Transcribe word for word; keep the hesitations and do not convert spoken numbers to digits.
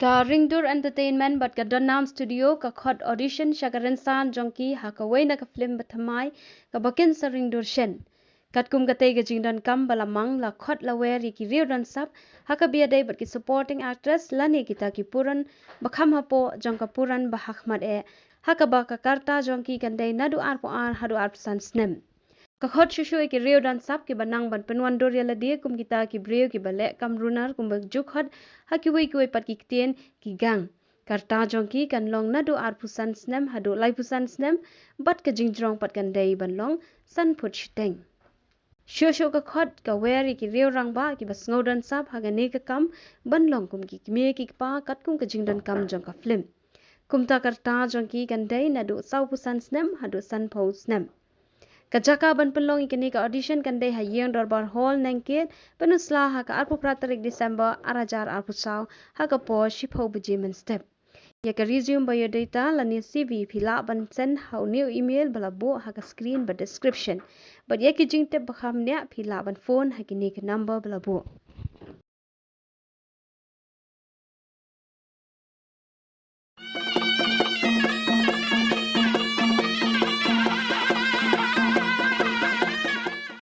Ka Ringdur Entertainment bad ka Donnam Studio ka khot audition sha ka rynsan jong ki ha kawei na ka film bathymmai kaba kin sa ringdur shen. Katkum katei ka jingdonkam ba la mang, la khot la wer ïa ki riew don sap ha kaba ïadei bad ki supporting actress lane kita ki puran ba kham hapoh jong ka puran ba hakhmat eh, ha kaba ka karta jong ki kan dei naduh arphew ar haduh arphew san snem. Ka khot shuh shuh ïa ki riew don sap kiba nang ban pynwandur ïa lade kum kita ki briew kiba leh kam runar kumba ju khot ha kiwei kiwei pat ki ktien, ki gang. Karta jong ki kan long naduh arphew san snem haduh laiphew san snem, bad ka jingjrong pat kan dei ban long san phut shiteng. Shuh shuh ka khot ka wer ïa ki riew rangbah kiba sngew don sap ha kane ka kam ban long kum ki kmie ki kpa katkum ka jingdonkam jong ka film. Kumta karta jong ki kan dei naduh sawphew san snem haduh sanphew snem. Ka jaka ban pynlong ïa kane ka audition kan dei ha Ïing Dorbar Hall, Nangkit, pynursla ha ka arphew phra tarik December ar hajar arphew saw ha ka por shiphew baje mynstep. Ïa ka resume, biodata lane C V phi lah ban send ha une u email ba la buh ha ka screen bad description. Bad ïa ki jingtip ba kham bniah phi lah ban phone ha kine ki number ba la buh.